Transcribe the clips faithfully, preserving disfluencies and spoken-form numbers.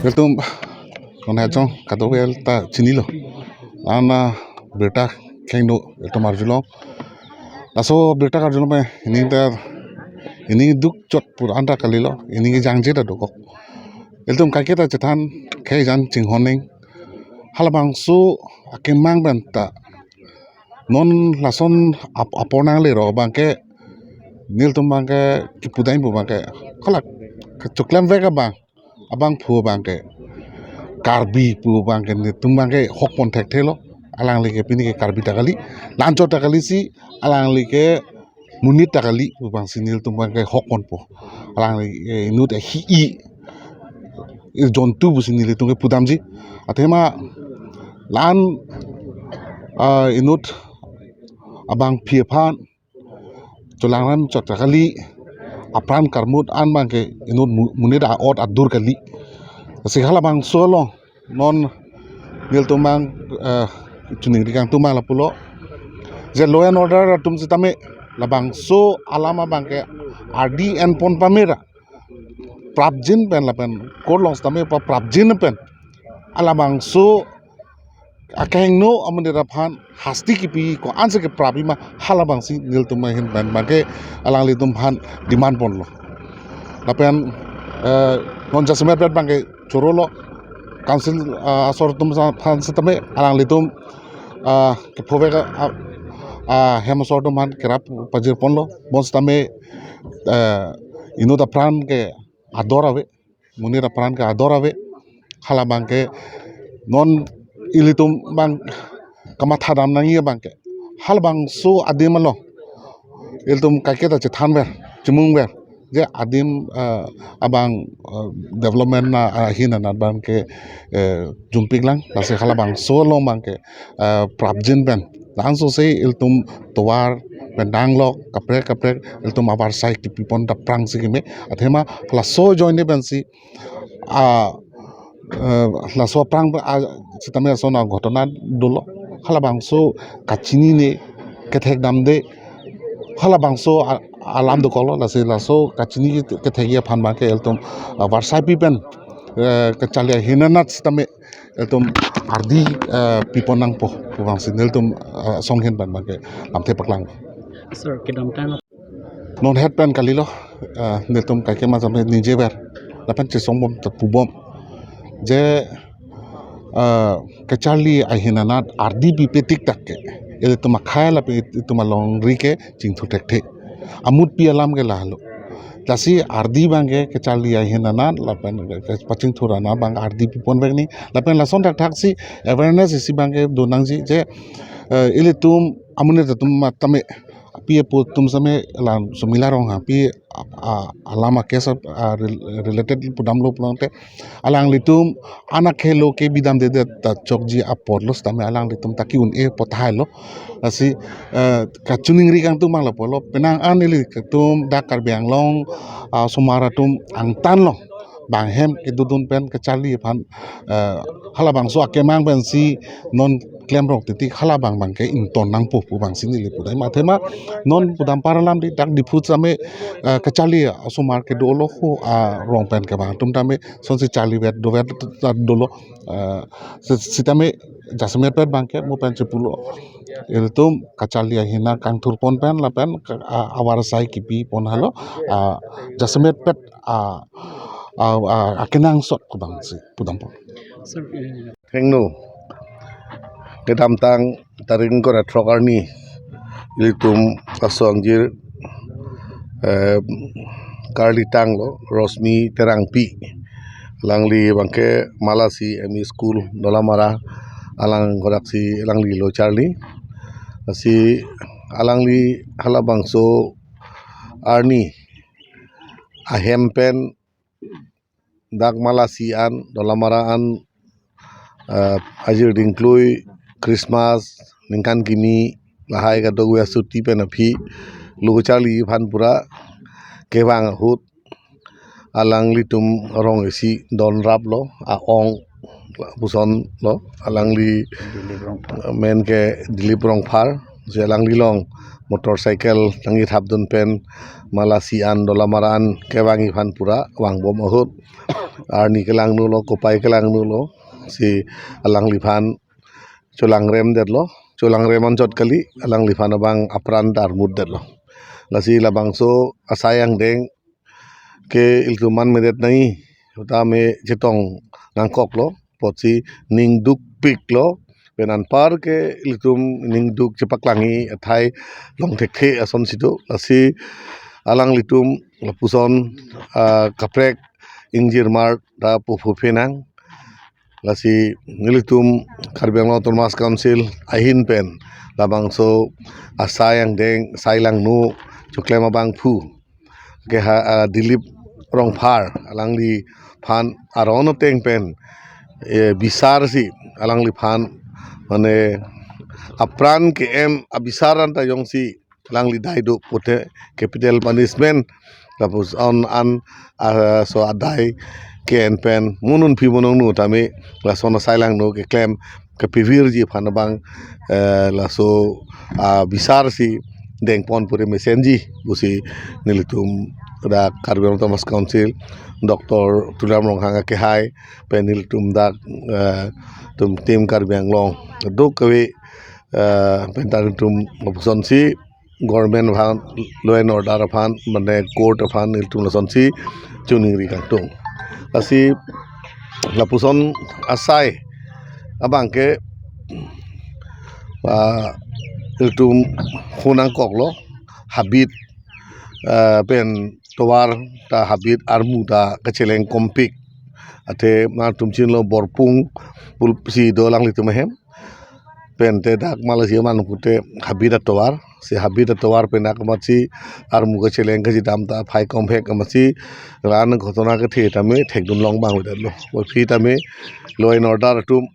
Ilitum non hajong kadokave ta chinilo. Ana birta khengno ilitum arjulong. Laso birta arjulong pen ining ta, ining dukchot pura anta kalilo, ining jangje ta dokok. Ilitum kaiketa chethan khei jan chinghon neng. Halabangso akemang pen ta non lason ap-, apor nanglero abangke, nelitum abangke kipudam pu abangke, kolak kechoklem vek abang, abangphu abangke, Karbi pu abangke nelitum abangke hokpon thekthelo. Alangli ke pini ke Karbi ta kali, la-anchot ta kali si, alangli ke monit ta kali pu abangsi nelitum abangke hokponpo. Alangli ke inut ahi-i, i jontu pusi nelitum ke pudamji. Athema la-an, ah, inut abangpi aphan cholangram chot ta kali, apran karmut an abangke inut mu-, monit a-ot adur kali. Si halabangso along non nelitum abang, eh, chiningri kangtung abang lapulo, je law and order atum sitame labangso alam abangke ardi enpon pamera prapjin pen lapen court along sitame pa prapjin pen halabangso akehingno amonit aphan hasti kipi ko-ansi keprap-i ma, halabangsi nelitum ahin pen abangke alanglitum aphan demand ponlo. Lapen, eh, non jasemet pen abangke chorolo, council, ah, asor atum sa-, aphan sitame alanglitum, ah, kephovek, ah, ah, hem asor atum aphan kerap pajir ponlo. Bonsitame, eh, inut apran ke ador ave, monit apran ke ador ave. Halabangke non ilitum abang kamathadam nangji abangke, halabangso adim along ilitum kaiketa chethanver, chimungver, je adim, eh, abang, eh, development na, eh, ahin anat abangke, eh, jumpiklang, lasi halabangso along abangke, eh, prapjin pen, langsose ilitum tovar pen danglok, kaprek kaprek ilitum avarsai kipipon ta aphrangsi keme. Athema laso ajoine pensi, ah, eh, laso aphrang, ah, sitame ason aghotona dolo. Halabangso kachinine, kethekdamde, halabangso a-, alam dokoklo, lasi laso kachini kethekji aphan abangke ilitum, ah, avarsai pi pen, eh, kacharli ahin anat sitame ilitum ardi, eh, pipon nangpo pu abangsi nelitum, eh, asong ahin pen abangke lamthe paklang. Sir, kedamtang non het pen kalilo, eh, nelitum kaike ma sitame ningjever lapen chesongbom ta pubom, je, eh, kacharli ahin anat ardi pipe tik tak ke ilitum akhei lapen itum alongri ke chingthur thekthe. Amutpi alam ke lahelo. Lasi ardi abangke kacharli ahin anat lapen ke, ke pachingthur anat abang ardi piponvek nangji. Lapen lason thakthaksi awareness isi abangke do nangji je, eh, ilitum amonit atum matame, api apo atum sitame la Sumila Ronghangpi a, a, alam a-case a, rel-, related pudamlo pulote, alanglitum anak helo ke bidamdedet ta chokji apotlo sitame alanglitum ta ki-un-e apot thailo. Lasi, eh, kachiningri kangtung abang lapulo, penang an ilitum dak Karbi Anglong, ah, osomar atum angtan along bang hem kedodun pen kacharli aphan, eh, halabangso akemang pensi non klemrok titik halabang abangke ington nangpo pu abangsi neli pudam. Athema non pudam par alam di dak Diphu sitame, eh, kacharli osomar kedolo ho arong pen kevang atum tame sonsi charlivet dovet ta dolo, eh, si-, sitame jasemet pen abangke mo pen chepulo, ilitum kacharli ahin anat kangthurpon pen lapen ke-, a-, avarsai kipipon halo, ah, jasemet pen, ah, ah, ah, akenangsot pu abangsi pudampo. Sir, eh, hingno. Kedamtang tarik ingkoi ra throk arni ilitum asong jir, eh, karlitanglo Rosmi Terangpi. Alangli abangke Malasi M E School Dolamara, alang kodaksi alangli lo charli. Lasi alangli halabangso arni ahem pen dak Malasi an, Dolamara an, eh, ajir dingklui Christmas ningkan kimi lahai kadokave asuti pen aphi lo charli aphan pura kevang ahut alanglitum rong isi donraplo, a-ong lapuson lo, alangli Dilip Rongphar. Men ke Dilip Rongphar, si alangli along motorcycle nangji thapdun pen Malasi an Dolamara an kevangji aphan pura vangbom ahut arni kelangno lo, kopai kelangno lo, si alangliphan cholangrem detlo, cholangrem anchot kali, alangliphan abang apran ta armut detlo. Lasi labangso asai angdeng ke ilitum manmedet nangji, tame chetong nangkoklo, apotsi ning dukpiklo, pen anpar ke ilitum ning duk chepaklangji athai long thekthe asonsi do. Lasi alanglitum lapuson, ah, kaprek ingjirmar ta pu phuphe nang. Lasi nelitum Karbi Anglong Autonomous Council ahin pen labangso asai angdeng, sai langno choklem abangphu ke ha, ah, Dilip Rongphar alangliphan aron ateng pen, eh, bisarsi alangliphan mane apran ke-em abisar anta jongsi alangli dai do pute capital punishment lapuson an, ah, so adai ke-en pen mo non aphi mo non nu tame lason asai langno keklem kepivirji aphan abang, eh, laso, ah, bisarsi dengpon pure mesenji pusi nelitum dak Karbi Anglong Autonomous Council Doctor Tuliram Ronghang akehai pen nelitum dak, eh, tum tim Karbi Anglong duk kave, eh, pen ta nelitum lapuson si government aphan, law and order aphan, mane court aphan nelitum lasonsi choningri kangtung. Lasi lapuson asai abangke, ah, nelitum hu nangkoklo, habit, ah, pen tovar ta habit armu ta kacheleng kompik. Athe nangtum chinilo Borpung pulsi do alanglitum ahem. Pen te dak Malasi aman pute habit atovar, si habit atovar pen dak amatsi armu kacheleng kachidam ta phai komhek amatsi ran ghotona kethe tame thekdun long abang udat lo. Aphi tame law and order atum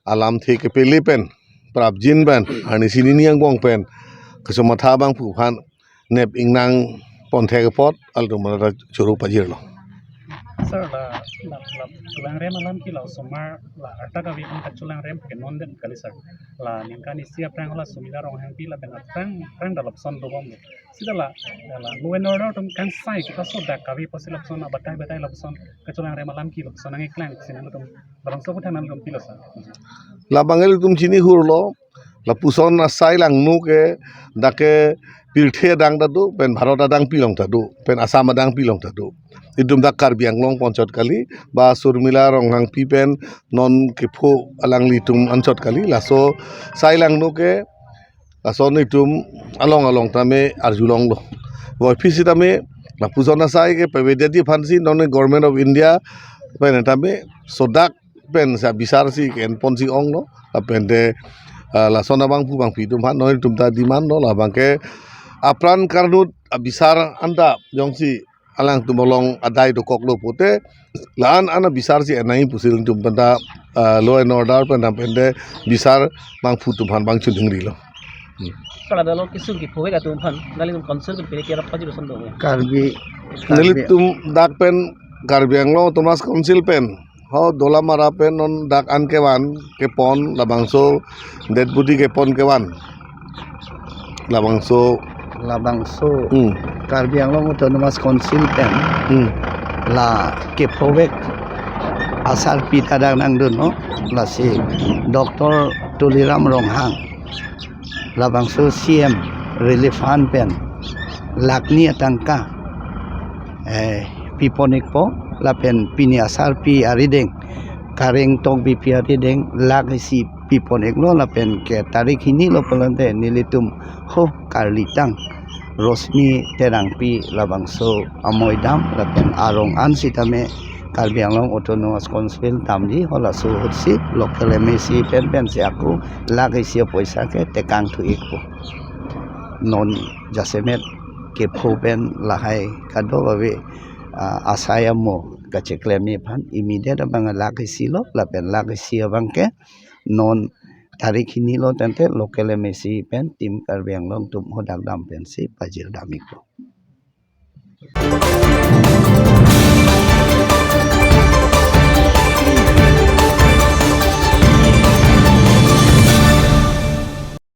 alamthe kepele pen prapjin pen arnisi nini angbong pen kachomatha abangphu aphan nep ingnang pon thek apot altum mane ta choro pajirlo. Sir, la, la, la cholangrem alam ke la osomar la arta kave aphan kacholangrem ke non den kali sir. La ningkan isi aphrang la Sumila Ronghangpi lapen aphrang aphrang ta lapuson dobom. Sita la, la law and order atum kangsai kita sodak kave apotsi lapuson abatai batai lapuson kacholangrem alam ke lapuson nangkeklang si nangtum labangso aphuthak nangtum pilo sir. Labang ilitum chini hurlo, lapuson asai langno ke dak ke pirthe adang ta do, pen Bharat adangpi along ta do, pen Assam adangpi along ta do. Itum dak Karbi Anglong pu anchot kali, ba Surmila Ronghangpi pen non kepho alanglitum anchot kali, laso sai langno ke lason itum along along tame arjulonglo. Aphi sitame lapuson asai ke pavedetji aphansi non Government of India pen tame sodak pen sa bisarsi ke-en ponsi onglo. Lapen te, ah, lason abangphu abangpi atum aphan non itum ta demand lo, labangke apran karnut abisar anta jongsi alangtum along adai dokoklo pute la-an an abisarsi enai pusi ilitum pen ta, ah, law and order pen ta pen te bisar abangphu atum aphan abang choningrilo. Sir, la dolo kesung kephovek atum aphan nanglitum council pen pini kerap paji lason dong ya? Karbi, Karbi. Nelitum dak pen Karbi Anglong Autonomous Council pen ho Dolamara pen non dak an kevan kepon labangso deputy kepon kevan labangso. Labangso. Hmm. Karbi Anglong Autonomous Council pen. Hmm. La kephovek asarpi ta dak nangdunlo, lasi Doctor Tuliram Ronghang labangso C M Relief Fund pen lakh ni atangka, eh, pipon-ikpo, lapen pini asarpi arideng Kareng Tokbipi arideng lakh isi pipon-iklo, lapen ke tarik hini lo pulote nelitum ho karlitang Rosmi Terangpi labangso amoidam lapen arong an sitame Karbi Anglong Autonomous Council damji, halaso ahut si local M A C pen pensi ako lakh isi apoisa ke tekang thu ikpo. Non jasemet kepho pen lahai kadokave, ah, asai amo kacheklemji aphan immediate abang lakh isi lo, lapen lakh isi abang ke non tarik hini lo tangte local M A C pen Team Karbi Anglong atum hadak dam pensi pajir dam ikpo.